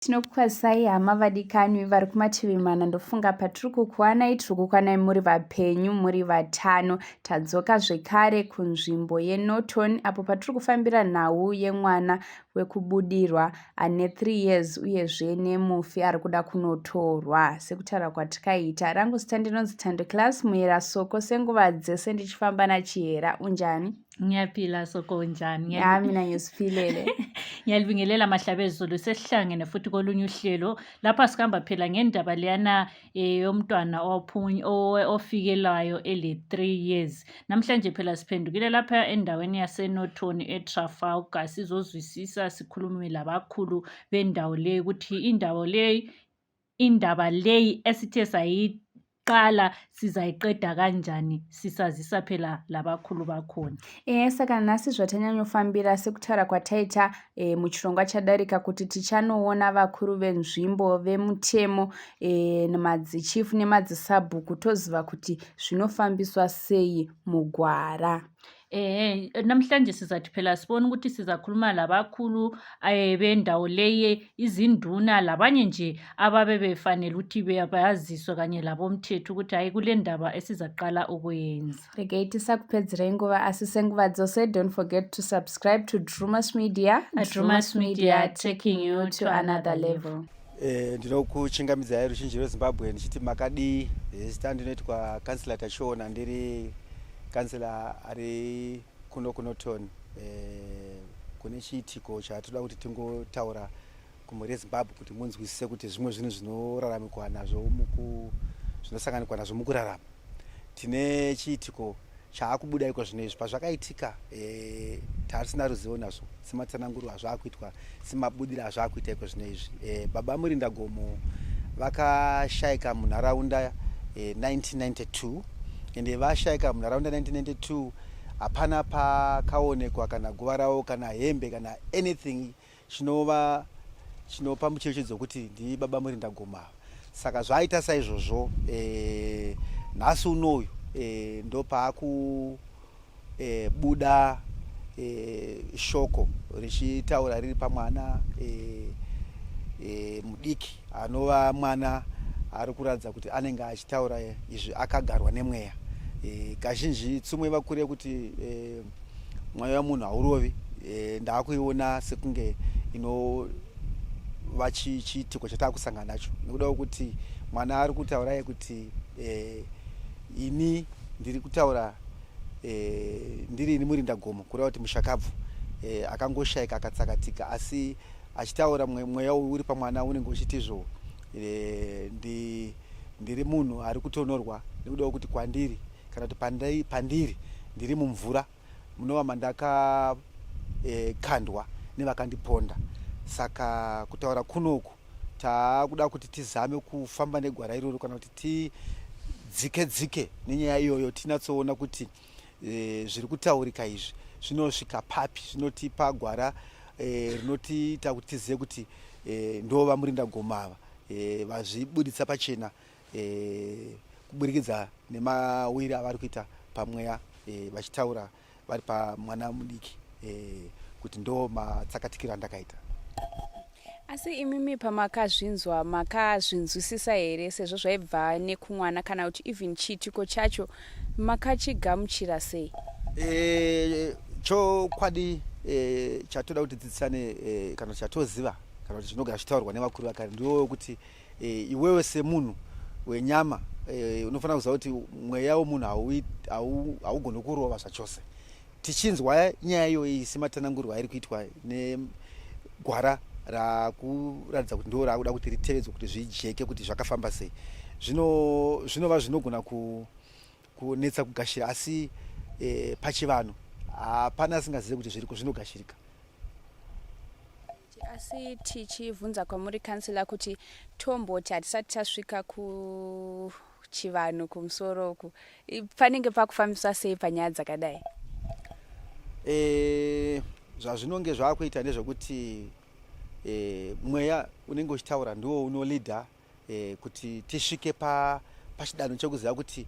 Tinokukwazisai hama vadikanwi vari kumativi mana. Ndofunga patiri kukuwanai, tiri kukuwanai muri vapenyu, muri vatano. Tadzoka zvekare kunzvimbo yeNorton apo patiri kufambira nhau yemwana wekubudirwa ane 3 years uyezve nemufi ari kuda kunotorwa sekutaura kwatikaita. Rangu zita ndinonzi Thando Class Muyera Soko, senguva dzese ndichifamba naChihera. Unjani? Ngiyaphila Soko, unjani? Ya, mina ngisiphilele. Ngiyalibingelela mahlabezulu, sesihlangene futhi kolunye uhlelo lapha sihamba phela ngendaba leyana yomntwana ofikelayo ele 3 years. Namhlanje phela siphendukile lapha endaweni yaseNorton eTrafalgar, sizozwisisa sikhulume labakhulu bendawo leyi ukuthi indawo leyi, indaba leyi esithe sayiqala sizayiqeda kanjani, sisazisa phela labakhulu bakhona. Saka nhasi zvatanyanyofambira sekutaura kwataita muchirongwa chadarika kuti tichanoona vakuru venzvimbo vemutemo, madzichifu nemadzisabhuku, toziva kuti zvinofambiswa sei mugwara. Ehe, namhlanje sizathi phela sibone ukuthi sizakhuluma labakhulu bendawo leyi, izinduna labanye nje ababe befanele ukuthi bayaziswe kanye labomthetho ukuthi hayi, kule ndaba esizaqala ukuyenza. Regai tisakupedzerei nguva, asi senguva dzose, don't forget to subscribe to Drumas Media. Drumas Media, taking you to another level. Ndinokuchingamidzai ruzhinji rweZimbabwe ndichiti makadii? Zita ndinoitwa Kansila Tachiona, ndiri kansela ari kuno kuNorton. Kune chiitiko chatoda kuti tingotaura kumhuri yeZimbabwe kuti munzwisise kuti zvimwe zvinhu zvinoraramikwa nazvo, zvinosanganikwa nazvo mukurarama. Tine chiitiko chaakubuda iko zvino izvi. Pazvakaitika tarisina ruzivo nazvo sematsananguro azvaakuitwa, semabudiro azvaakuita iko zvino izvi. Baba Murindagomo vakashayika munharaunda 1992, ende vashayika munharaunda 1992 hapana pakaonekwa kana guva ravo, kana hembe, kana anything chinova chinopa mucherechedzo wekuti ndibaba Murindagomo ava. Saka zvaita saizvozvo, nhasi unoyu ndopaaku buda shoko richitaura riri pamwana mudiki, anova mwana ari kuratidza kuti anenge achitaura izvi akagarwa nemweya. Kazhinji tsumwe vakuru yekuti mweya wemunhu haurovi, ndaakuiona sekunge inova chiitiko chataakusangana nacho, nekuda kwekuti mwana ari kutaurai kuti ini ndiri kutaura ndiri ini Murindagomo, kureva kuti mushakabvu akangoshayika akatsakatika, asi achitaura mweya uyu uri pamwana unenge uchitizvo ndiri munhu ari kutonorwa, nekuda kwekuti kwandiri, kana kuti pandiri, ndiri mumvura munova mandakakandwa nevakandiponda. Saka kutaura kunoku taakuda kuti tizame kufamba negwara iroro, kana kuti tidzike dzike nenyaya iyoyo, tinatsoona kuti zviri kutaurika izvi zvinosvika papi, zvinotipa gwara rinotiita kuti tizive kuti ndova Murindagomo ava vazvibuditsa pachena kuburikidza nemawiri avari kuita pamweya, vachitaura vari pamwana mudiki kuti ndo matsakatikiro andakaita. Asi imimi pamakazvinzwa makazvinzwisisa here, sezvo zvaibva nekumwana, kana kuti even chiitiko chacho makachigamuchira sei? Chokwadi chatoda kuti dzidzisane kana kuti chatoziva, kana kuti chinogara chitaurwa nevakuru vakare, ndiwo wekuti iwewe semunhu wenyama unofanira kuziva kuti mweya wemunhu haugoni kurova zvachose. Tichinzwa nyaya iyoyi sematsanangurwo airi kuitwa negwara rakuratidza kuti ndo raakuda kuti ritevedzwe kuti zvijeke kuti zvakafamba sei, zvinova zvinogona kunetsa kugashira, asi pachivanhu hapana asingazive kuti zviriko, zvinogashirika. Asi tichibvunza kwamuri kansela kuti tomboti hatisati tasvika kuchivanhu kumusoro uku, panenge pakufambiswa sei panyaya dzakadai? Zvazvinonge zvaakuita ndezvekuti mweya unenge uchitaura ndiwo unolidha kuti tisvike pachidanho chekuziva kuti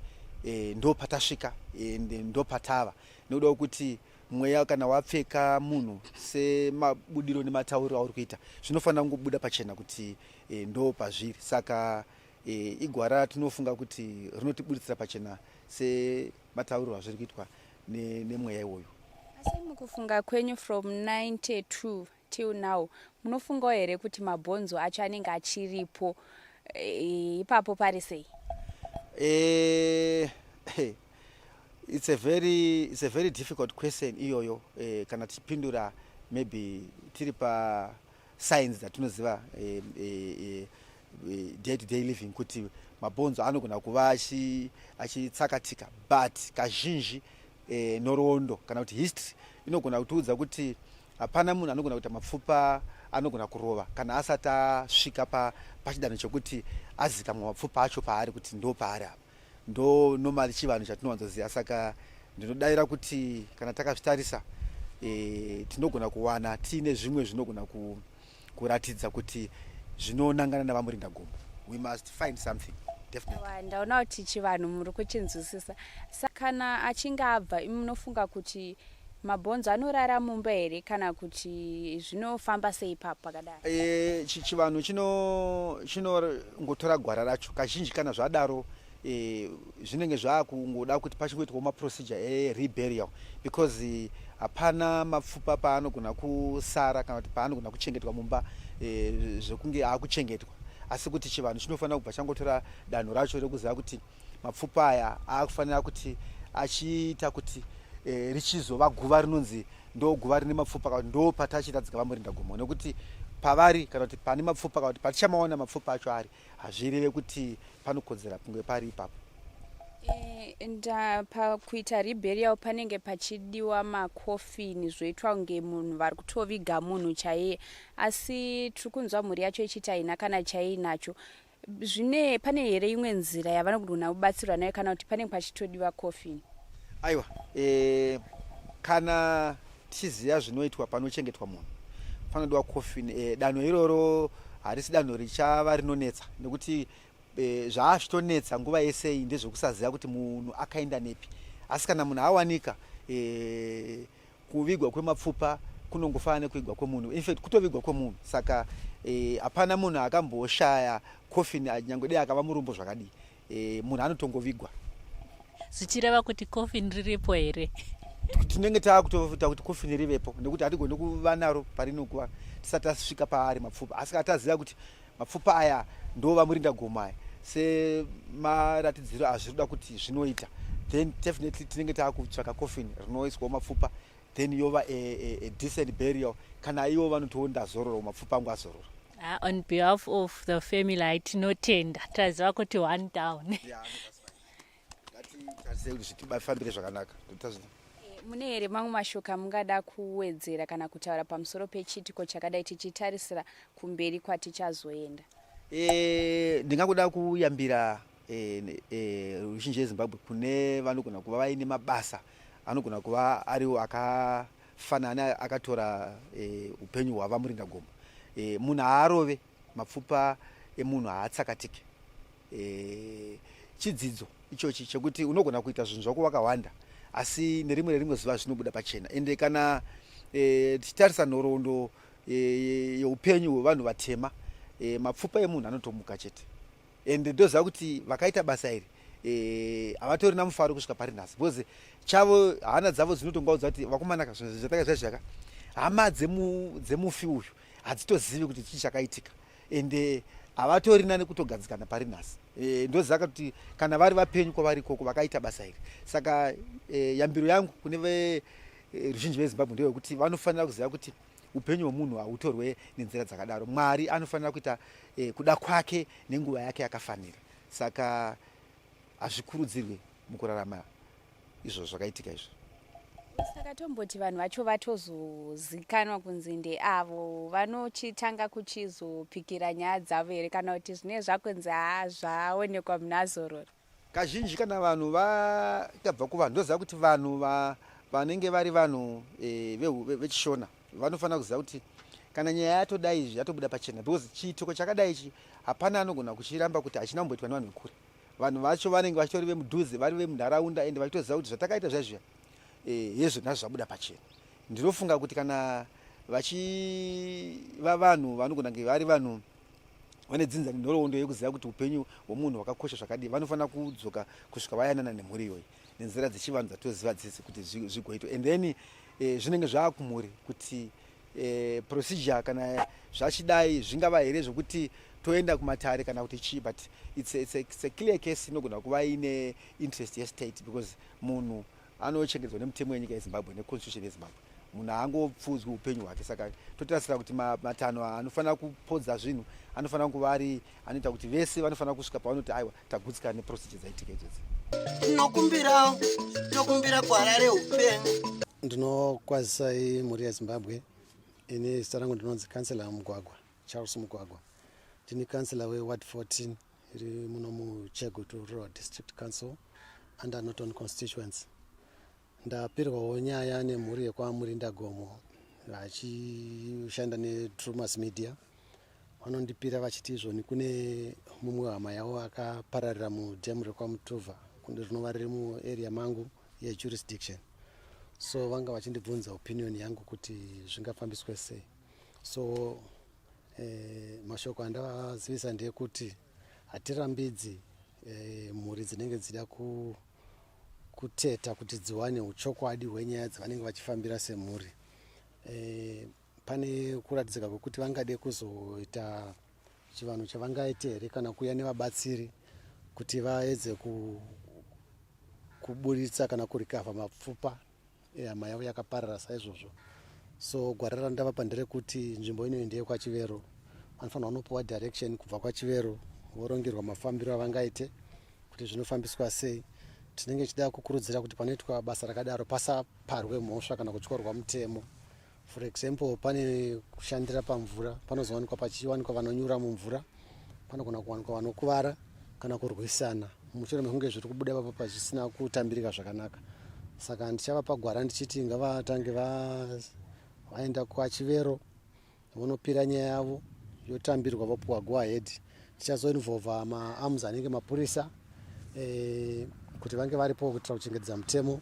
ndo patasvika ende ndo patava, nekuda kwekuti Mweya kana wapfeka munhu semabudiro nematauriro auri kuita, zvinofanira kungobuda pachena kuti ndo pazviri. Saka igwara tinofunga kuti rinotibuditsira pachena sematauriro azviri kuitwa nemweya iwoyo. Asi mukufunga kwenyu, from 92 till now, munofungawo here kuti mabhonzo acho anenge achiripo ipapo pari sei? It's a very difficult question iyoyo. Kana tichipindura maybe tiri pa science dzatinoziva, day to day living, kuti mabhonzo anogona kuva achitsakatika, but kazhinji nhoroondo kana kuti history inogona kutiudza kuti hapana munhu anogona kuita mapfupa anogona kurova kana asati asvika pachidanho chekuti azikamwa mapfupa acho paari, kuti ndo paari apa. Ndo normally chivanhu chatinowanzoziva. Saka ndinodayira kuti kana takazvitarisa, tinogona kuwana tiine zvimwe zvinogona kuratidza kuti zvinonangana navaMurinda Gomo. We must find something definitely. Ndaona kuti chivanhu muri kuchinzwisisa. Kana achinge abva, munofunga kuti mabhonzo anorara mumba here, kana kuti zvinofamba sei ipapo pakadai? Chivanhu chinongotora gwara racho. Kazhinji kana zvadaro, zvinenge zvaakungoda kuti pachingoitwawo ma procedure e reburial, because hapana mapfupa paanogona kusara kana kuti paanogona kuchengetwa mumba zvekunge aakuchengetwa, asi kuti chivanhu chinofanira kubva changotora danho racho rekuziva kuti mapfupa aya aakufanira kuti achiita kuti richizova guva rinonzi ndo guva rine mapfupa, kana kuti ndo patachiradzika vaMurinda Gomo, nekuti pavari kana kuti pane mapfupa kana kuti patichamaona mapfupa acho ari, hazvireve kuti panokodzera kunge pari ipapo. Pakuita reburial panenge pachidiwa makofini, zvoitwa kunge munhu vari kutoviga munhu chaiye, asi tiri kunzwa mhuri yacho ichiti haina kana chaiinacho. Zvine pane here imwe nzira yavanogona kubatsirwa nayo, kana kuti panenge pachitodiwa kofini? Aiwa, kana tichiziva zvinoitwa panochengetwa munhu, panodiwa kofini. Danho iroro harisi danho richava rinonetsa, nekuti zvaazvitonetsa nguva yese iyi ndezvekusaziva kuti munhu akaenda nepi. Asi kana munhu awanika, kuvigwa kwemapfupa kunongofanana nekuvigwa kwemunhu, infact kutovigwa kwemunhu. Saka hapana munhu akamboshaya kofini, nyange dei akava murombo zvakadii, munhu anotongovigwa. Zvichireva kuti kofini riripo here? Tinenge taakutoita kuti kofini rivepo, nekuti hatigoni kuva naro parinokuva tisati tasvika paari mapfupa. Asi kana taziva kuti mapfupa aya ndo vaMurinda Gomo aya, semaratidziro azviri kuda kuti zvinoita, then definitely tinenge taakutsvaka coffin rinoiswawo mapfupa, then yova a decent burial. Kana ivo vanotiwo ndazorora, mapfupa angu azorora. On behalf of the family, hai, tinotenda. Taziva kuti one down. Yeah, ngatitarisei kuti zvitifambire zvakanaka. Mune here mamwe mashoko amungada kuwedzera kana kutaura pamusoro pechiitiko chakadai, tichitarisira kumberi kwatichazoenda? Ndingangoda kuyambira ruzhinji yeZimbabwe kune vanogona kuva vaine mabasa anogona kuva ariwo akafanana akatora upenyu hwavaMurinda Gomo. Munhu haarove, mapfupa emunhu haatsakatike. Chidzidzo ichochi chekuti unogona kuita zvinhu zvako wakawanda, asi nerimwe rerimwe zuva zvinobuda pachena. Ende kana tichitarisa nhoroondo yeupenyu hwevanhu vatema, mapfupa emunhu anotomuka chete. Ende ndoziva kuti vakaita basa iri havatorina mufaro kusvika pari nhasi, because chavo hana dzavo dzinotongaudza kuti vakomanaka, zvinhu zvataka zvazvaka hama dzemufi uyu hadzitozivi kuti chii chakaitika, ende havatorina nekutogadzikana pari nhasi. Ndoziva kuti kana vari vapenyu kwavari ikoko vakaita basa iri. Saka yambiro yangu kune ruzhinji veZimbabwe ndeyekuti vanofanira kuziva kuti upenyu hwemunhu hautorwe nenzira dzakadaro. Mwari anofanira kuita kuda kwake nenguva yake yakafanira. Saka hazvikurudzirwe mukurarama izvo zvakaitika izvo. Saka tomboti vanhu vacho vatozozikanwa kunzi ndeavo, vanochitanga kuchizopikira nyaya dzavo here, kana kuti zvinenge zvakunzi haa, zvaonekwa, munhu azorora? Kazhinji kana vanhu vakabva kuvanhu, ndoziva kuti vanhu vanenge vari vanhu vechiShona vanofanira kuziva kuti kana nyaya yatodai izvi yatobuda pachena, because chiitiko chakadai ichi hapana anogona kuchiramba kuti hachina kumboitwa nevanhu vekure. Vanhu vacho vanenge vachitori vemudhuze, vari vemunharaunda, ende vachitoziva kuti zvatakaita zvaizviya. Hezvo nhasi zvabuda pachena. Ndinofunga kuti kana vachiva vanhu vanogona kunge vari vanhu vane dzinza nenhoroondo yekuziva kuti upenyu hwemunhu hwakakosha zvakadii, vanofanira kudzoka kusvika vayanana nemhuri iyoyi nenzira dzechivanhu dzatoziva dzese kuti zvigoitwa. And then zvinenge zvaakumhuri kuti procedure kana zvachidai zvingava here zvekuti toenda kumatare kana kuti chii, but it's a clear case inogona kuva ine interest yestate, because munhu anochengetedzwa nemutemo yenyika yeZimbabwe neconstitution yeZimbabwe. Munhu haangopfuudzwi upenyu hwake. Saka totarisira kuti matanho anofanira kupodza zvinhu anofanira kuva ari anoita kuti vese vanofanira kusvika pavanoti, "Aiwa, tagutsikana neprocedure dzaitika idzodzi." Tinokumbirawo, tinokumbira gwara reupenyu. Ndinokwazisai mhuri yeZimbabwe. Ini zita rangu ndinonzi Kansela Mugwagwa, Charles Mugwagwa. Ndini kansela weward 14 iri muno muChegutu Rural District Council under Norton constituency. Ndapirwawo nyaya nemhuri yekwaMurinda Gomo vachishanda neTrumas Media. Vanondipira vachiti izvoni kune mumwe hama yavo akapararira mudhemu rekwaMutuvha, rinova riri muarea mangu yejurisdiction. So vanga vachindibvunza opinion yangu kuti zvingafambiswe sei. So mashoko andavazivisa ndeyekuti hatirambidzi mhuri dzinenge dzida kuteta kuti dziwane uchokwadi hwenyaya dzavanenge vachifambira semhuri. Pane kuratidzika kwekuti vangade kuzoita chivanhu chavangaite here kana kuuya nevabatsiri kuti vaedze kuburitsa kana kurecover mapfupa ehama yavo yakaparara saizvozvo. So gwara randavapa nderekuti nzvimbo inoyi ndeyekwaChivero. Vanofanirwa kunopiwa direction kubva kwaChivero, vorongerwa mafambiro avangaite kuti zvinofambiswa sei. Tinenge tichida kukurudzira kuti panoitwa basa rakadaro pasaparwe mhosva kana kutyorwa mutemo. For example, pane kushandira pamvura, panozowanikwa pachiwanikwa vanonyura mumvura, panogona kuwanikwa vanokuvara kana kurwisana mushure mekunge zviri kubuda ipapo pachisina kutambirika zvakanaka. Saka ndichavapa gwara ndichiti ngavatange vaenda kwaChivero, vonopira nyaya yavo, yotambirwa, vopiwa go ahead. Tichazoinvolva maarms anenge mapurisa kuti vange varipo kuitira kuchengetedza mutemo.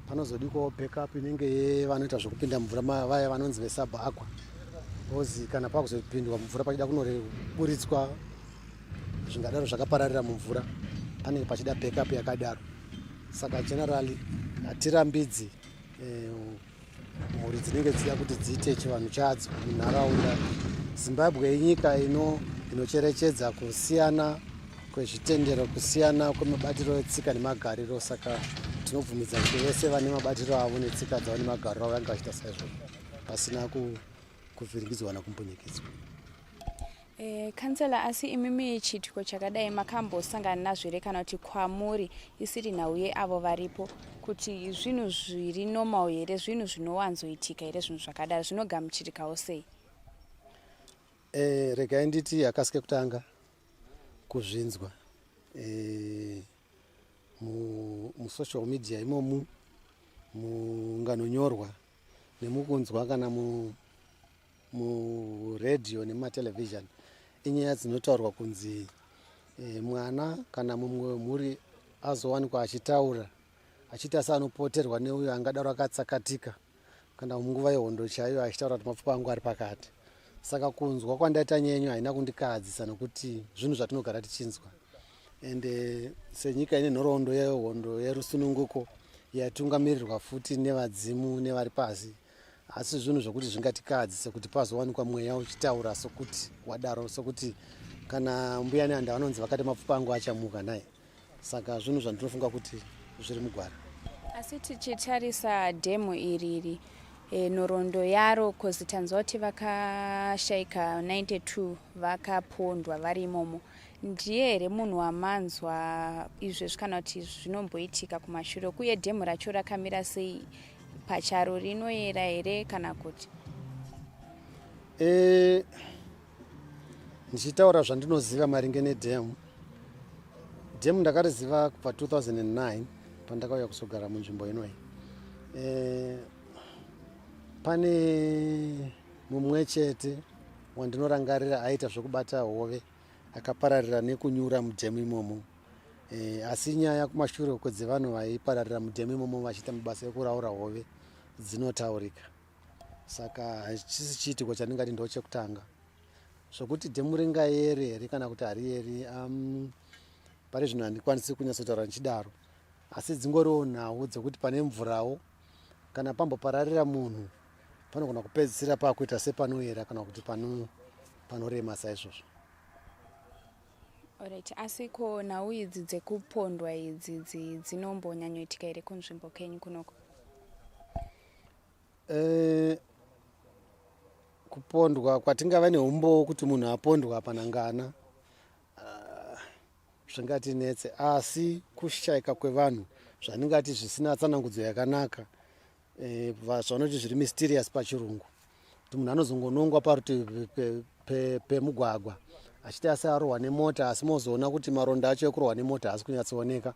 Panozodikwawo backup inenge yevanoita zvekupinda mumvura, vaya vanonzi vesub aqua, because kana pakuzopindwa mumvura pachida kunoburitswa zvingadaro zvakapararira mumvura, panenge pachida backup yakadaro. Saka generally hatirambidzi mhuri dzinenge dzichida kuti dziite chivanhu chadzo munharaunda. Zimbabwe inyika inocherechedza kusiyana kwezvitendero, kusiyana kwemabatiro etsika nemagariro. Saka tinobvumidza kuti vese vane mabatiro avo netsika dzavo nemagariro avo vange vachiita saizvozvo pasina kuvhiringidzwa kana kumbunyikidzwa. Kansela, asi imimi chiitiko chakadai makambosangana nazvo here, kana kuti kwamuri isiri nhau yeavo varipo, kuti zvinhu zviri normal here, zvinhu zvinowanzoitika here, zvinhu zvakadaro zvinogamuchirikawo sei? Regai nditi hakasike kutanga kuzvinzwa. Musocial media imomu, munganonyorwa nemukunzwa kana muredhiyo nemumatelevision, inyaya dzinotaurwa kunzi mwana kana mumwe wemhuri azowanikwa achitaura achiita seanopoterwa neuyo angadaro akatsakatika kana munguva yehondo chaiyo, achitaura kuti mapfupa angu ari pakati. Saka kunzwa kwandaita nyenyu haina kundikahadzisa nokuti zvinhu zvatinogara tichinzwa. Ende senyika ine nhoroondo yehondo yerusununguko yatungamirirwa futi nevadzimu nevari pasi, asi zvinhu zvokuti zvingatikahadzise kuti pazowanikwa mweya uchitaura sokuti wadaro, sokuti kana mbuya Nehanda vanonzi vakati mapfupa angu achamuka naye. Saka zvinhu zvandinofunga kuti zviri mugwara. Asi tichitarisa dhemu iriri, nhoroondo yaro, cause tanzwa kuti vakashaika 92 vakapondwa vari imomo, ndiye here munhu wamanzwa izvezvi kana kuti zvinomboitika kumashure? Uye dhemu racho rakamira sei pacharo, rinoyera here kana kuti? Ndichitaura zvandinoziva maringe nedhemu, dhemu ndakariziva kubva 2009 pandakauya kuzogara munzvimbo inoyi. Pane mumwe chete wandinorangarira aita zvokubata hove akapararira nekunyura mudhemu imomo. E, asi nyaya kumashure uko dzevanhu vaipararira mudhemu imomo vachiita mabasa ekuraura hove dzinotaurika. Saka hachisi chiitiko chandingati ndochekutanga. Zvokuti dhemu ringayere here kana kuti hariyeri um, pari zvino handikwanisi kunyatsotaura ndichidaro asi dzingoriwo nhau dzekuti pane mvurawo kana pambopararira munhu panogona kupedzisira pakuita sepanoyera kana kuti panorema saizvozvo. Alright, asi ko nhau idzi dzekupondwa idzi dzinombonyanyoitika here kunzvimbo kenyu kunoko? Eh, kupondwa kwatingava neumbowo kuti munhu apondwa panangana ah, zvingatinetse asi kushaika kwevanhu zvandingati zvisina tsanangudzo yakanaka eh, zvanoti zviri mysterious pachirungu kuti munhu anozongonongwa parutivi pemugwagwa achiti asi arohwa nemota asi mozoona kuti maronda acho ekurohwa nemota haasi kunyatsooneka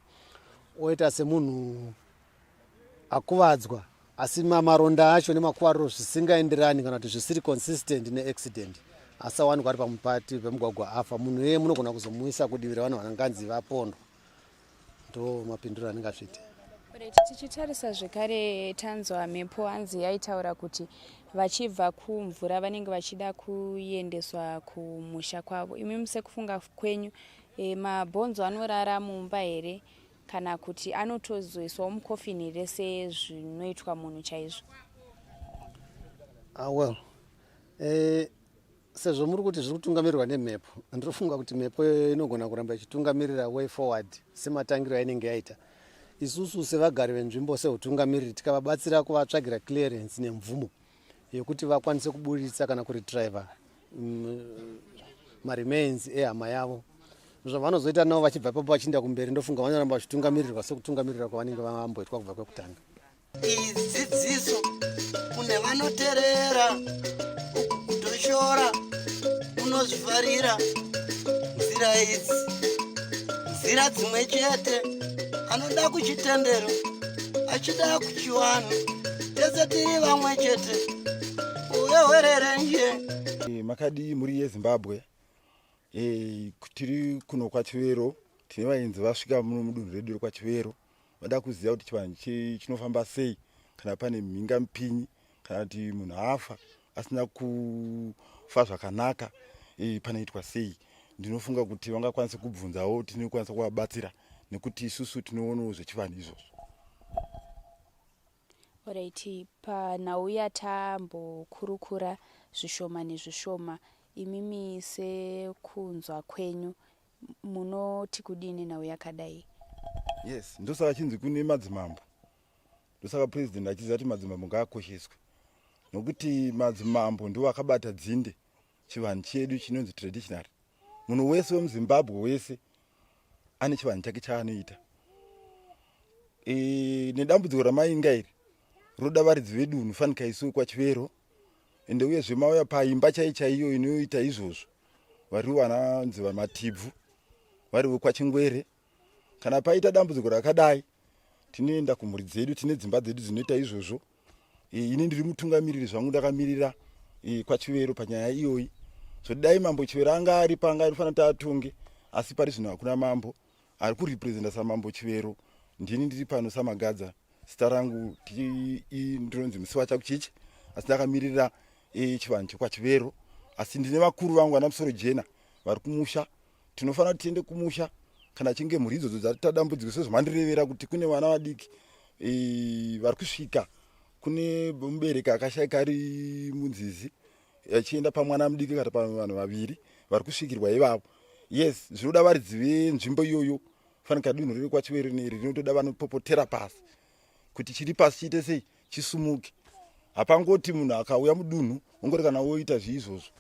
oita semunhu akuvadzwa asi maronda acho nemakuvariro zvisingaenderani kana kuti zvisiri consistent neaccident asi awanikwa ari pamupati pemugwagwa afa munhu iyeye munogona kuzomuisa kudivi revanhu vananganzi vapondwa ndo mapinduro anenge azviite. Right, tichitarisa zvekare tanzwa mhepo hanzi yaitaura kuti vachibva kumvura vanenge vachida kuendeswa kumusha kwavo. Imi sekufunga kwenyu e, mabhonzo anorara mumba here kana kuti anotozoiswawo mukofini here sezvinoitwa munhu chaizvo? Ah, well eh, Sezvo muri kuti zviri kutungamirirwa nemhepo, ndinofunga kuti mhepo iyoyo inogona kuramba ichitungamirira way forward sematangiro ainenge yaita. Isusu sevagari venzvimbo sehutungamiriri tikavabatsira kuvatsvagira clearance nemvumo yekuti vakwanise kuburitsa kana kuretriever maremains ehama yavo zvavanozoita navo vachibva ipapo vachiinda kumberi ndofunga vanoramba vachitungamirirwa sekutungamirira kwavanenge vamboitwa kubva kwekutanga. Idzidziso kune vanoterera, uku kutoshora unozvifarira. Nzira idzi nzira dzimwe chete, anoda kuchitendero achida kuchiwanhu, tese tiri vamwe chete. Uye hwererenje. Eh, makadii mhuri yeZimbabwe? Eh, tiri kuno kwaChivero, tine vaenzi vasvika muno mudunhu redu rekwaChivero. Vada kuziva kuti chivanhu chinofamba sei kana pane mhinga mupinyi kana kuti munhu afa asina kufa zvakanaka e, panoitwa sei. Ndinofunga kuti vangakwanisa kubvunzawo, tinokwanisa kuvabatsira nekuti isusu tinoonawo zvechivanhu izvozvo. Alright, panhau yatambokurukura zvishoma nezvishoma, imimi sekunzwa kwenyu Munoti kudii nenhau yakadai? Yes, ndosaka chinzi kune madzimambo. Ndosaka president achiziva kuti madzimambo ngaakosheswe. Nokuti madzimambo ndiwo akabata dzinde chivanhu chedu chinonzi traditional. Munhu wese wemuZimbabwe wese ane chivanhu chake chaanoita. E, nedambudziko ramainga iri roda varidzi vedunhu fanika isu kwaChivero ende uyezve mauya paimba chai chaiyo inoita izvozvo vari vananzi vamatibvu vari vekwachingwere kana paita dambudziko rakadai tinoenda kumhuri dzedu tine dzimba dzedu dzinoita izvozvo e, ini ndiri mutungamiriri zvangu ndakamirira e, kwachivero panyaya iyoyi so dai mambo chivero anga ari panga anofanira kuti atonge asi pari zvino hakuna mambo ari kurepresenta samambo chivero ndini ndiri pano samagadza zita rangu ndinonzi musiwachakuchichi asi ndakamirira e, chivanhu chekwachivero asi ndine vakuru vangu vana musoro jena vari kumusha tinofanira kuti tiende kumusha kana chinge mhuri idzodzo dzati tadambudziko sezvamandirevera kuti kune vana vadiki e, vari kusvika kune mubereki akashaika ari munzizi achienda pamwana mudiki kana pavanhu vaviri vari kusvikirwa ivavo yes zvinoda varidzi venzvimbo iyoyo fanika dunhu riri kwachiwere neri rinotoda vanopopotera pasi kuti chiri pasi chiite sei chisumuke hapangoti munhu akauya mudunhu ongori kana woita zviizvozvo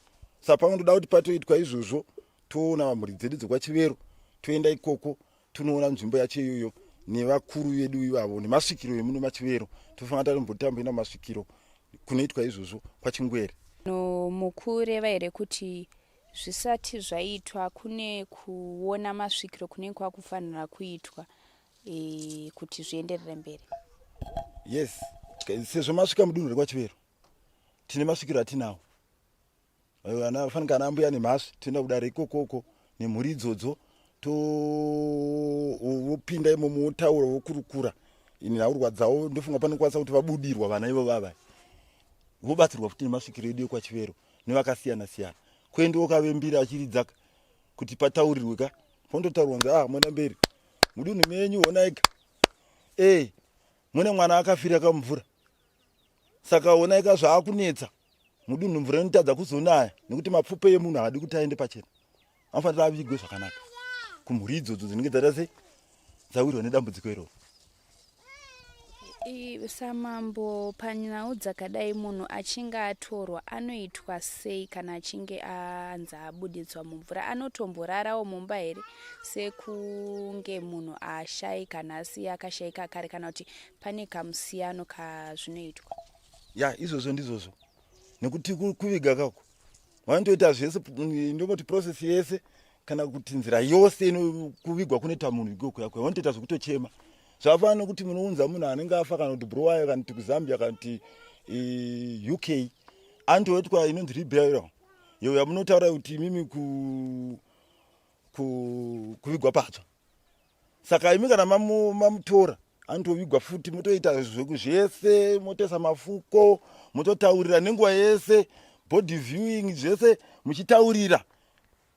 sa panondoda kuti patoitwa izvozvo toona vamhuri dzedu dzekwachivero toenda ikoko tonoona nzvimbo yacho iyoyo nevakuru vedu ivavo nemasvikiro emuno machivero tofanira tatombotamboenda mumasvikiro kunoitwa izvozvo kwachingwere no mukureva here kuti zvisati zvaitwa kune kuona masvikiro kunenge kwakufanira kuitwa e, kuti zvienderere mberi yes sezvo masvika mudunhu rekwachivero tine masvikiro atinawo vana fanika ana ambuya nemhasvi toenda kudare ikokoko nemhuri idzodzo To vopinda imomo votaura vokurukura nhaurwa dzavo ndofunga panokwanisa kuti vabudirwa vana ivo vava vobatsirwa futi nemasvikiro edu ekwachivero nevakasiyana siyana kuendiwo kavembira achiridzaka kuti pataurirwe ka pondotaurwa nzi ah mwana mberi mudunhu menyu honaika e eh, mune mwana akafira kamumvura saka honaika zvaakunetsa mudunhu mvura inotadza kuzonaya nekuti mapfupa emunhu haadi kuti aende pachena anofanira avigwe zvakanaka kumhuri idzodzo dzinenge dzaita sei dzawirwa nedambudziko iroro Samambo, panhau dzakadai munhu achinge atorwa anoitwa sei kana achinge anzi abuditswa mumvura? Anotomborarawo mumba here sekunge munhu ashaika nhasi akashaika kare kana kuti pane kamusiyano kazvinoitwa? Ya, izvozvo ndizvozvo nekuti kuviga kako vanotoita zvese ndongoti process yese kana kuti nzira yose inokuvigwa kunoita munhu ikoko yako vanotoita zvekutochema zvafanana nekuti munounza munhu anenge afa kana kuti bhurowayo kana kuti kuzambia kana kuti e, uk anotoitwa inonzi reburial iyo yamunotaura kuti imimi ku, ku, kuvigwa patsva saka imi kana mamutora anotovigwa futi motoita zvese motoisa mafuko mototaurira nenguva yese body viewing zvese muchitaurira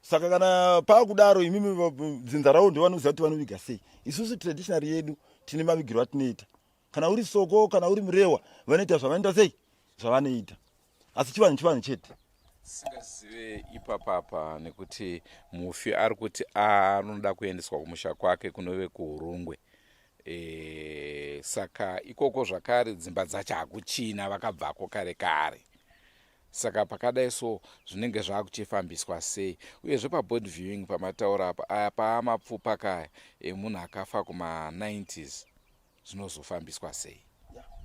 saka kana paakudaro imimi dzinza ravo ndovanoziva kuti vanoviga sei isusu traditional yedu tine mavigiro atinoita kana uri soko kana uri murewa vanoita zvavanoita sei zvavanoita asi chivanhu chivanhu chete singazive ipapapa nekuti mufi ari kuti anoda kuendeswa kumusha kwake kunove kuhurungwe e, saka ikoko zvakare dzimba dzacho hakuchina vakabvako kare kare saka pakadai so zvinenge zvakuchifambiswa sei uyezve pabody viewing pamataura apa aya paamapfupa kaya emunhu akafa kuma-90s zvinozofambiswa sei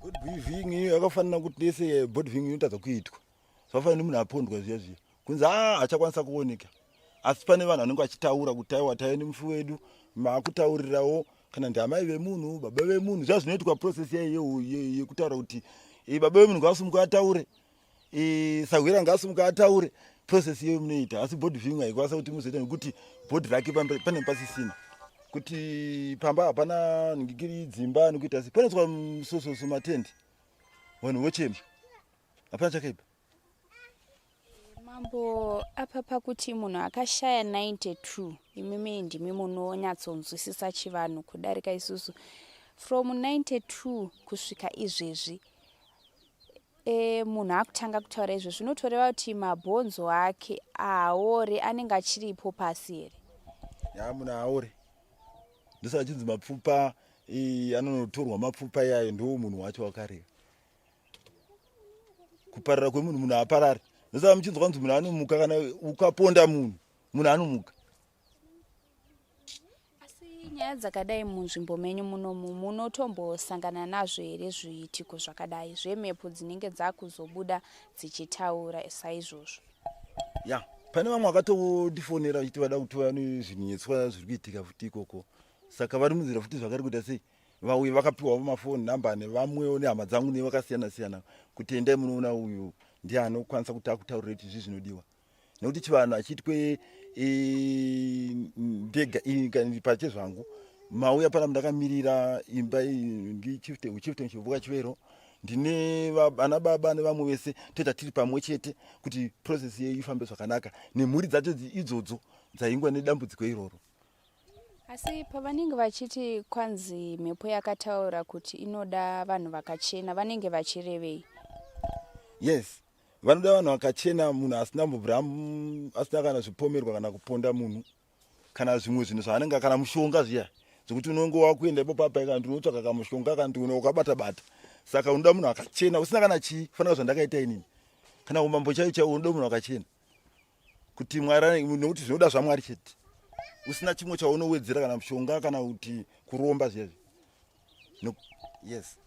body viewing iyo yakafanira kuti yese body viewing inotadza kuitwa zvafanira nemunhu apondwa zviya zviya kunzi a achakwanisa kuoneka asi pane vanhu vanenge vachitaura kuti aiwa taive nemufi wedu maakutaurirawo kana ndiamai vemunhu baba vemunhu zviya zvinoitwa process yaiyo yekutaura kuti eh, baba vemunhu ngavasumuka ataure eh, sahwira ngaasumuka ataure process iyoyo munoita asi body viewing haikwanisa kuti muzoita nekuti body rake pane pasisina kuti pamba hapana ngikiri dzimba nekuita sei panoiswa musososo matende vanhu vochema hapana chakaipa Mambo apa pakuti munhu akashaya 92 imimi ndimi munonyatsonzwisisa chivanhu kudarika isusu from 92 kusvika izvezvi e, munhu akutanga kutaura izvo zvinotoreva kuti mabhonzo ake aore anenge achiripo pasi here ya munhu aore ndosaka chinzi mapfupa anonotorwa mapfupa iyayo ndiwo munhu wacho wakareva kuparara kwemunhu munhu haaparari ndosaka muchinzwa kunzi munhu anomuka kana ukaponda munhu munhu anomuka asi nyaya dzakadai munzvimbo menyu munomu munotombosangana nazvo here zviitiko zvakadai zvemhepo dzinenge dzakuzobuda dzichitaura saizvozvo ya pane vamwe vakatondifonera vachiti vada kutouya nezvinetswa zviri kuitika futi ikoko saka vari munzira futi zvakari kuita sei vauye vakapiwawo mafoni number nevamwewo nehama dzangu nevakasiyana siyana kuti endai munoona uyu ndiye anokwanisa kuti akutaurire kuti izvi zvinodiwa nekuti chivanhu hachiitwe e, ndega pache zvangu mauya pana ndakamirira imba ndichieftain chivero ndine vana baba nevamwe vese toita tiri pamwe chete kuti process yeyu ifambe zvakanaka nemhuri dzacho idzodzo dzaingwa nedambudziko iroro Asi pavanenge vachiti kwanzi mhepo yakataura kuti inoda vanhu vakachena vanenge vachirevei? Yes, vanoda vanhu vakachena, munhu asina mbobvira asina kana zvipomerwa kana kuponda munhu kana zvimwe zvinhu zvaanenge kana mushonga zviya zvekuti unonge wakuenda ipo papa kana ndinotsvaka kamushonga kana kuti ukabata bata saka unoda munhu akachena usina kana chii fanira zvandakaita inini kana umambo chaiwo chaiwo unoda munhu akachena kuti mwari nekuti zvinoda zvamwari chete usina chimwe chaunowedzera kana mushonga kana kuti kuromba zviya zviya yes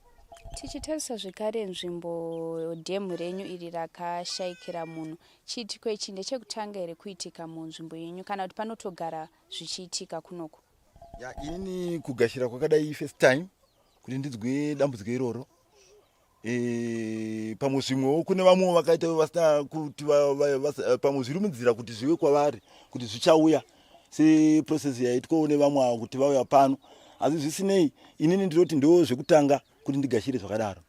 tichitarisa zvekare nzvimbo dhemu renyu iri rakashaikira munhu chiitiko ichi ndechekutanga here kuitika munzvimbo yenyu kana kuti panotogara zvichiitika kunoku ya inini kugashira kwakadai first time kuti ndinzwe dambudziko iroro e, pamwe zvimwewo kune vamwewo vakaita vasina kuti pamwe zviri munzira kuti zvive kwavari kuti zvichauya seprocess yaitwawo nevamwe avo kuti vauya pano asi zvisinei inini ndinoti ndo zvekutanga kuti ndigashire zvakadaro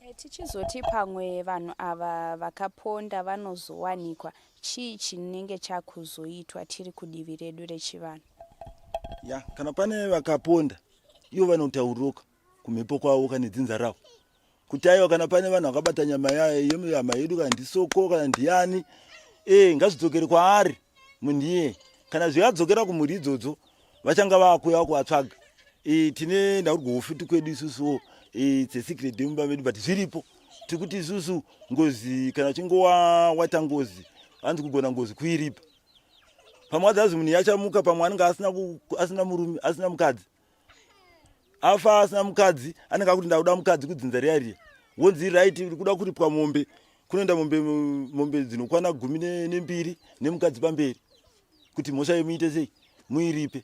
eh, tichizoti pamwe vanhu ava vakaponda vanozowanikwa chii chinenge chakuzoitwa tiri kudivi redu rechivanhu ya kana pane vakaponda ivo vanotauroka kumhepo kwavo kana dzinza ravo kuti aiwa kana pane vanhu vakabata nyama yehama yedu kana ndisoko kana ndiyani e ngazvidzokere kwaari munhu iyeye kana zvikadzokera kumhuri idzodzo vachanga vakuya kuvatsvaga e, tine nhaurwa futi kwedu isusuwo e, dzesecret yemumba medu but zviripo tiri kuti isusu ngozi kana uchinge waita ngozi hanzi kugona ngozi kuiripa pamwe adzazi munhu yachamuka pamwe anenge asina murume asina mukadzi afa asina mukadzi anenge akuti ndakuda mukadzi kudzinza riya riya wonzi right uri kuda kuripwa mombe kunoenda mombe mombe dzinokwana gumi nembiri nemukadzi pamberi kuti mhosva yemuite sei muiripe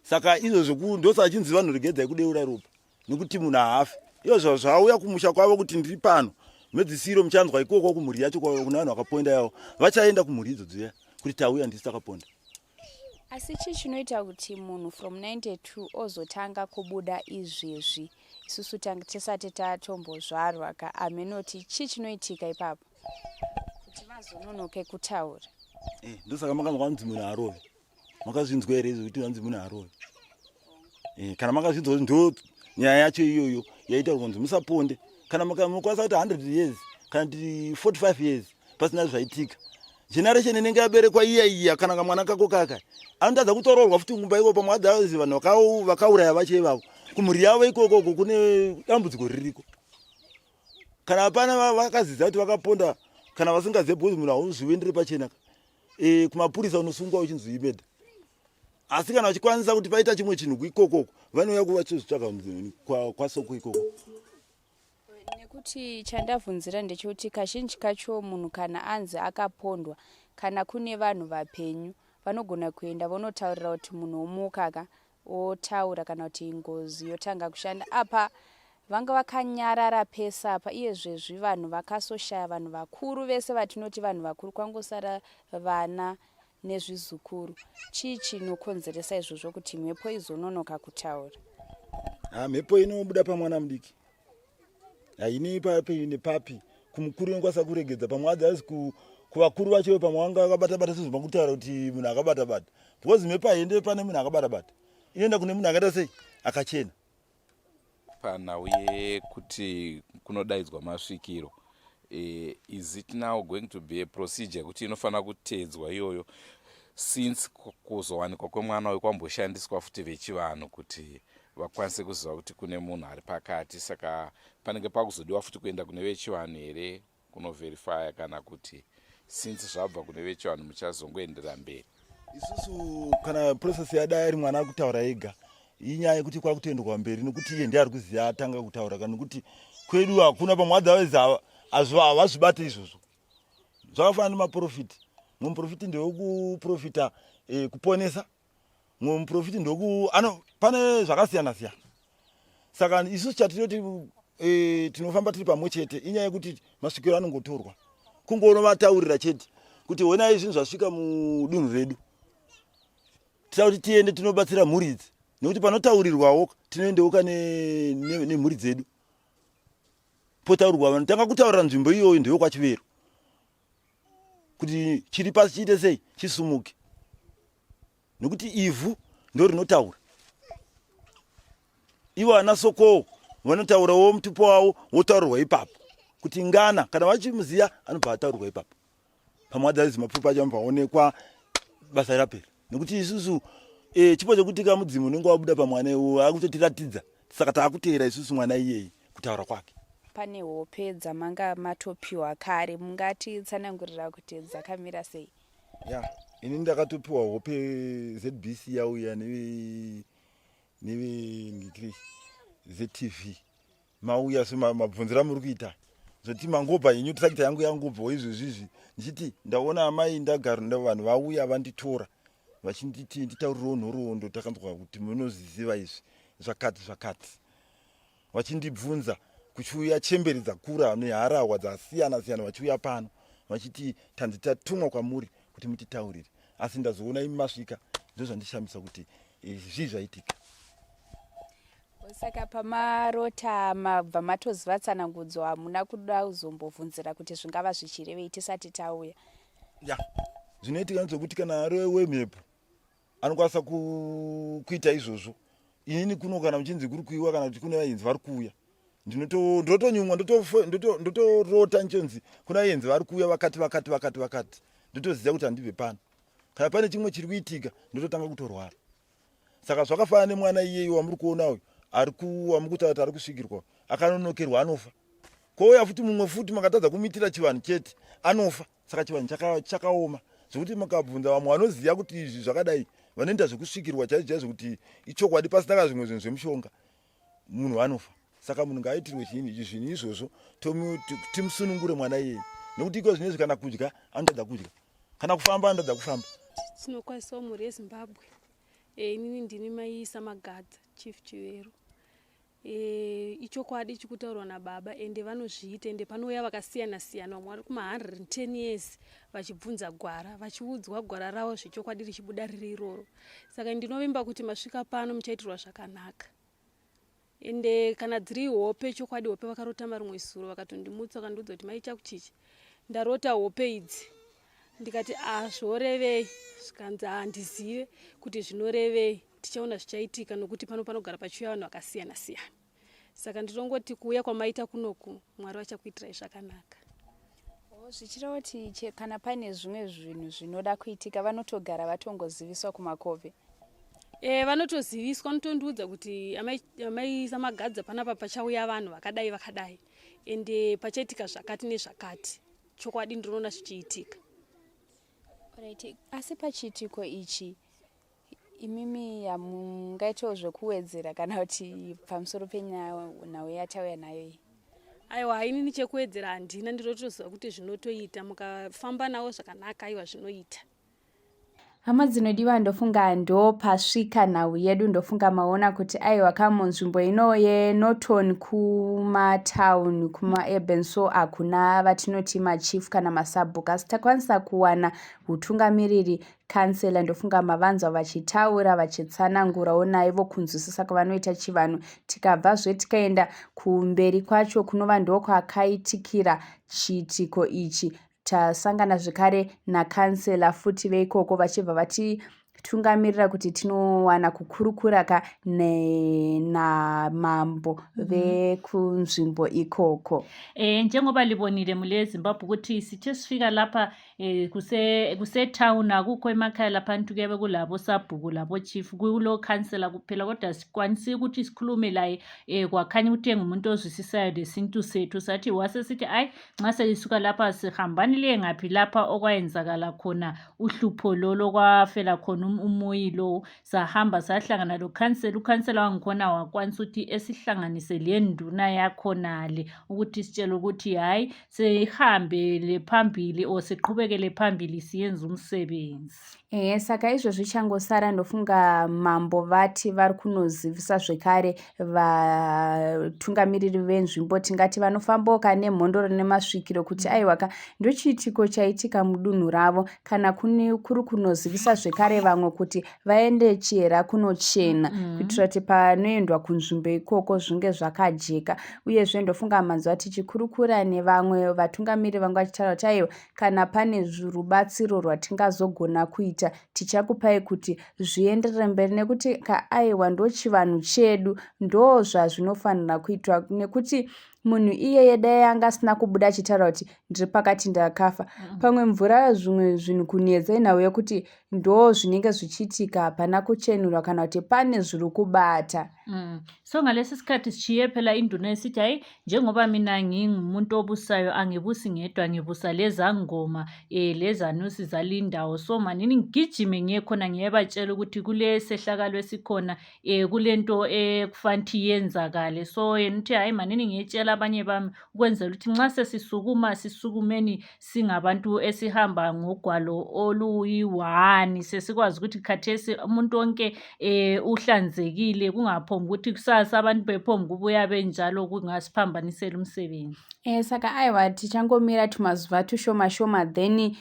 saka izvozvo ndosaka chinzi vanhu regedzai kudeura ropa nekuti munhu haafi iyo zvauya kumusha kwavo kuti ndiri pano mhedzisiro muchanzwa ikoko kumhuri yacho kune vanhu vakaponda yavo vachaenda kumhuri idzodzo iya kuti tauya ndisi takaponda Asi chii chinoita kuti munhu from 92 ozotanga kubuda izvezvi isusu tanga tisati tatombozvarwa ka amenoti chii chinoitika ipapo kuti vazononoke kutaura eh, ndosaka makanzwa vanzi munhu arove makazvinzwa here izvo kuti vanzi munhu arove eh, kana makazvinzwa kuti ndo nyaya yacho iyoyo yaita kunzi musaponde kana mukwanisa kuti 100 years kana kuti 45 years pasina zvaitika generation inenge yaberekwa iya iya kana kamwana kako kaka anotadza kutoroorwa futi kumba iko pamwe adzazi vanhu vakauraya vacho ivavo kumhuri yavo ikokoko kune dambudziko ririko kana hapana vakazidza kuti vakaponda kana vasingazive because munhu hauzviendere pachena e, kumapurisa unosungwa uchinzi imeda asi kana vachikwanisa kuti paita chimwe chinhu ikokoko vanouya kuvachizvitsvaga kwasoko ikoko Nekuti chandavhunzira ndechekuti kazhinji kacho munhu kana anzi akapondwa kana kune vanhu vapenyu vanogona kuenda vonotaurira kuti munhu omuka ka otaura kana kuti ngozi yotanga kushanda apa vanga vakanyarara pese apa iyezvezvi vanhu vakasoshaya vanhu vakuru vese vatinoti vanhu vakuru kwangosara vana nezvizukuru. Chii chinokonzeresa izvozvo kuti mhepo izononoka kutaura? Ha, mhepo inobuda pamwana mudiki hainei papi nepapi kumukuru inokwanisa kuregedza pamwe adzi kuvakuru vacho pamwe vanga vakabata bata sezvo makutaura kuti munhu akabata bata because mhepo haiende pane munhu akabata bata inoenda kune munhu akaita sei akachena Panhau yekuti kunodaidzwa masvikiro eh, is it now going to be a procedure yekuti inofanira kuteedzwa iyoyo since kuzowanikwa kwemwana uyu kwamboshandiswa futi vechivanhu kuti vakwanise kuziva kuti kune munhu ari pakati saka panenge pakuzodiwa futi kuenda kune vechivanhu here kunoverifya kana kuti since zvabva kune vechivanhu muchazongoenderera mberi isusu kana process yadai ari mwana akutaura ega inyaya yekuti kwakutoendwa mberi nekuti iye ndiye ari kuziva atanga kutaura kana nekuti kwedu hakuna pamwe adzavezi havazvibate izvozvo zvakafanana nemaprofiti mumwe muprofiti ndewekuprofita eh, kuponesa mumwe muprofiti ndoku ano pane zvakasiyana siyana saka isusu chatinoti e, tinofamba tiri pamwe chete inyaya yekuti masvikiro anongotorwa kungonovataurira chete kuti honai zvinhu zvasvika mudunhu redu tida kuti tiende tinobatsira mhuri idzi nekuti panotaurirwawo tinoendewoka nemhuri ne, ne dzedu potaurwa vanotanga kutaurira nzvimbo iyoyo ndeyokwachivero kuti chiri pasi chiite sei chisumuke nekuti ivhu ndo rinotaura ivo ana sokowo vanotaurawo mutupo wavo wotaurirwa ipapo kuti ngana kana vachimuziya anobva ataurirwa ipapo pamwe adzaizi mapfupa acho anobva aonekwa basa rapera nekuti isusu e, chipo chekuti ka mudzimu unenge wabuda pamwana iwo akutotiratidza saka taakuteera isusu mwana iyeyi kutaura kwake pane hope dzamanga matopiwa kare mungatitsanangurira kuti dzakamira sei ya ini ndakatopiwa hope zbc yauya nevengikiri ztv mauya so mabvunzira amuri kuita zvoti mangobva henyu tractor yangu yangobvawo izvezvi izvi ndichiti ndaona amai ndagara vanhu vauya vanditora vachinditi nditaurirewo nhoroondo takanzwa kuti munoziziva izvi zvakati zvakati vachindibvunza kuchiuya chembere dzakura neharahwa dzasiyana siyana vachiuya pano vachiti tanzi tatumwa kwamuri kuti mutitaurire. Asi ndazoona imi masvika, ndozvandishamisa kuti eh, zvii zvaitika. Saka pamarota mabva matoziva tsanangudzo, hamuna kuda kuzombobvunzira kuti zvingava zvichirevei tisati tauya? Ya, zvinoitika ndezvekuti kana ari wemhepo anokwanisa kuita izvozvo. Inini kuno kana muchinzi kuri kuiwa kana kuti kune vaenzi vari kuuya, ndotonyumwa, ndotorota ndichonzi kuna vaenzi vari kuuya vakati vakati vakati vakati, ndotoziva kuti handibve pano. Kana pane chimwe chiri kuitika ndototanga kutorwara. Saka zvakafanana nemwana iyeyi wamuri kuona uyu ari wamuri kutaura kuti ari kusvikirwa, akanonokerwa anofa. Kouya futi mumwe futi, makatadza kumuitira chivanhu chete, anofa. Saka chivanhu chakaoma zvekuti mukabvunza vamwe vanoziva kuti izvi zvakadai, vanoita zvekusvikirwa chaizvo chaizvo kuti ichokwadi pasina kana zvimwe zvinhu zvemushonga, munhu anofa. Saka munhu ngaaitirwe chiini zvinhu izvozvo, timusunungure mwana iyeye, nekuti iko zvinezvi kana kudya anotadza kudya, kana kufamba anotadza kufamba. Tinokwanisawo mhuri yeZimbabwe. Inini ndini mai Samagadza, Chief Chivero. Ichokwadi chikutaurwa nababa, ende vanozviita, ende panouya vakasiyana siyana, vamwe vari kuma 110 years vachibvunza gwara, vachiudzwa gwara ravo zvechokwadi richibuda riri iroro. Saka ndinovimba kuti masvika pano muchaitirwa zvakanaka. Ende kana dziri hope, chokwadi hope vakarota marimwe zuro, vakatondimutsa vakandiudza kuti mai Chakuchichi, ndarota hope idzi. Ndikati a zvorevei? Zvikanzi handizive kuti zvinorevei, tichaona zvichaitika, nokuti pano panogara pachiuya vanhu vakasiyana siyana. Saka ndinongoti kuuya kwamaita kunoku, Mwari vachakuitirai zvakanaka. Zvichireva kuti kana paine zvimwe zvinhu zvinoda kuitika, vanotogara vatongoziviswa kumakove? Vanotoziviswa, vanotondiudza kuti amai Samagadza, panapa pachauya vanhu vakadai vakadai, ende pachaitika zvakati nezvakati. Chokwadi ndinoona zvichiitika. Right. Asi pachiitiko ichi imimi hamungaitawo zvekuwedzera kana kuti pamusoro penhau yatauya nayo iyi? Aiwa, hainini chekuwedzera handina, ndinotoziva kuti zvinotoita mukafamba navo zvakanaka. Aiwa, zvinoita. Hama dzinodiwa, ndofunga ndo pasvika nhau yedu. Ndofunga maona kuti aiwa kamunzvimbo ino yeNorton, kumatown, kumaurban, so hakuna vatinoti machief kana masabhuku, asi takwanisa kuwana utungamiriri, kansela. Ndofunga mavanzwa vachitaura vachitsanangurawo naivo kunzwisisa kwavanoita chivanhu. Tikabvazve tikaenda kumberi kwacho, kunova ndokwakaitikira chiitiko ichi, tasangana zvekare nakansela futi veikoko, vachibva vatitungamirira kuti tinowana kukurukura ka namambo vekunzvimbo ikoko. Njengoba libonile mule Zimbabwe ukuthi sithe sifika lapha kuse town, akukho emakhaya laphantu kuyabe kulabo sabhuku labo chief, kulo councillor kuphela, kodwa sikwanisi ukuthi sikhulume laye. Kwakhanya ukuthi engumuntu ozwisisayo lesintu sethu, sathi wasesithi ayi, nxa selisuka lapha sihambani liye ngaphi lapha okwayenzakala khona uhlupho lolo, kwafela khona umuyi lowu. Sahamba sahlangana lo khansela. Ukhansela wangikhona wakwanisa ukuthi esihlanganise le nduna yakhonale ukuthi sitshele ukuthi hhayi, sihambele phambili or siqhubekele phambili siyenze umsebenzi. Ehe, saka izvo zvichangosara, ndofunga mambo vati vari kunozivisa zvekare vatungamiriri venzvimbo, tingati vanofamboka nemhondoro nemasvikiro, kuti aiwaka, ndochiitiko chaitika mudunhu ravo, kana kuri kunozivisa zvekare vamwe kuti vaende chihera kunochena, kuitira kuti panoendwa kunzvimbo ikoko zvinge zvakajeka. Uyezve ndofunga manzwa tichikurukura nevamwe vatungamiriri vanga vachitaura kuti aiwa, kana pane rubatsiro rwatingazogona kuita, tichakupai kuti zvienderere mberi, nekuti kaaiwa ndochivanhu chedu, ndo zvazvinofanira kuitwa, nekuti munhu iyeye dai anga asina kubuda achitaura kuti ndiri pakati ndakafa, pamwe mvura, zvimwe zvinhu kunetsa inhau yekuti ndo zvinenge zvichiitika, hapana kuchenurwa kana kuti pane zviri kubata. So ngalesi sikhathi sishiye phela induna esithi hayi, njengoba mina ngingumuntu obusayo, angibusi ngedwa, ngibusa lezangoma, lezanusi zalindawo, so manini ngigijime ngiye khona ngiyebatshela ukuthi kule sehlakalo esikhona, kulento ekufanele yenzakale. So yena uthi hayi, manini ngiyetshela abanye bami ukwenzela ukuthi nxa sesisukuma sisukumeni singabantu esihamba ngogwalo oluyi-one. sesihlani sesikwazi ukuthi khathesi umuntu wonke um uhlanzekile kungaphombi ukuthi kusasa abantu bephombi kubuya benjalo kungasiphambanisela umsebenzi. Eh, saka aiwa tichangomira tumazuva tushoma shoma then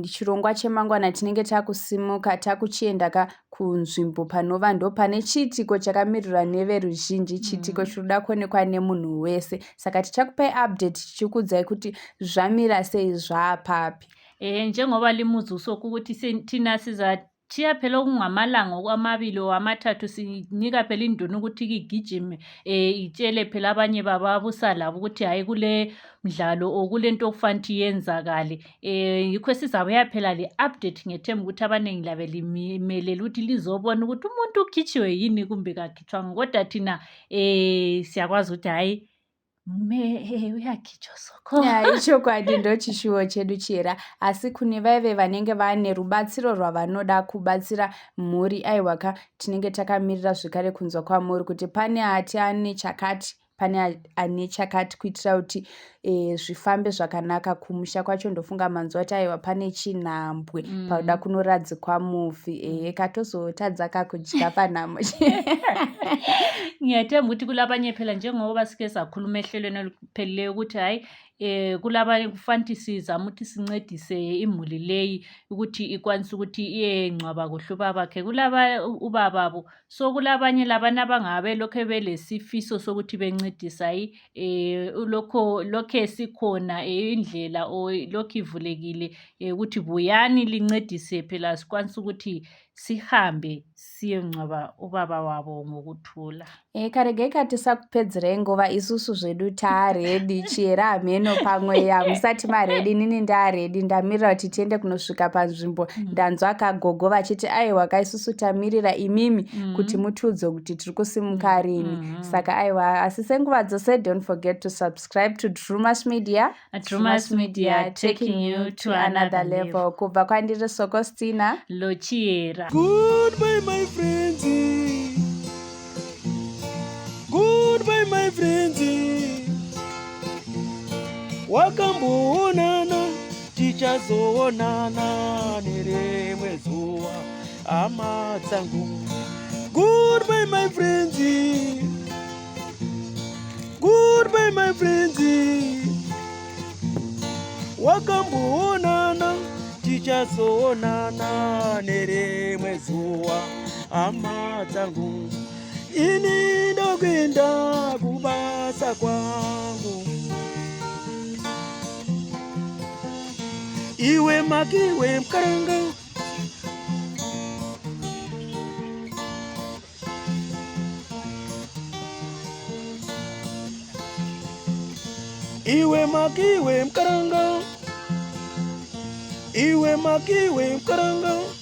chirongwa chemangwana tinenge takusimuka takuchienda ka kunzvimbo panova ndopane chiitiko chakamirirwa neveruzhinji chiitiko chinoda kuonekwa nemunhu wese saka tichakupai update tichikuudzai kuti zvamira sei zvaapapi. Eh njengoba limuzi usokho ukuthi thina sizatshiya phela okungamalanga amabili or amathathu sinika phela induna ukuthi igijime eh itshele phela abanye bababusa labo ukuthi hayi kule mdlalo or kule nto okufanele ukuthi yenzakale eh yikho sizabuya phela le update ngethemba ukuthi abaningi labe limelele ukuthi lizobona ukuthi umuntu ukhitshiwe yini kumbe kakhitshwanga kodwa thina eh siyakwazi ukuthi hayi me uyakhitshwa soko Ya, ichokwadi ndochishuwo chedu chera asi kune vaive vanenge vane rubatsiro rwavanoda kubatsira mhuri aiwaka tinenge takamirira zvekare kunzwa kwamuri kuti pane ati ane chakati pane ane chakati kuitira kuti e, zvifambe zvakanaka kumusha kwacho ndofunga manzwa kuti aiwa pane chinhambwe pauda kunoradzikwa mufi ehe katozotadza kakudya panhamo. Ngiyathemba ukuthi kulabanye phela njengoba sike sakhuluma ehlelweni oluphelileyo ukuthi hhayi eh kulabanye kufanele sizame ukuthi sincedise imuli leyi ukuthi ikwanise ukuthi iyengcwaba kuhle ubabakhe kulaba ubababo so kulabanye labana abangabe lokhe belesifiso sokuthi bencedise hayi eh lokho lokhe sikhona indlela or lokhu ivulekile ukuthi buyani lincedise phela sikwanise ukuthi sihambe siyengcwaba ubaba wabo ngokuthula. E, karegai katisakupedzerei nguva isusu zvedu taready chiyera hameno pamwe hamusati maready inini ndaready ndamirira kuti tiende kunosvika panzvimbo ndanzwa kagogo vachiti aiwa kaisusu tamirira imimi kuti mutiudze kuti tiri kusimuka rini saka aiwa asi senguva dzose don't forget to subscribe to Drumas Media. Drumas Media, taking you to another level. Kubva kwandiri Sokostina Lochiera. Goodbye, my friends. Goodbye, my friends. Wakamboonana, tichazoonana nerimwe zuva, hama dzangu. Goodbye, my friends. Goodbye, my friends. Wakamboonana, tichazoonana nerimwe zuva, hama dzangu. Ini ndokuenda kubasa kwangu. Iwe makiwe mkaranga. Iwe makiwe mkaranga. Iwe makiwe mkaranga.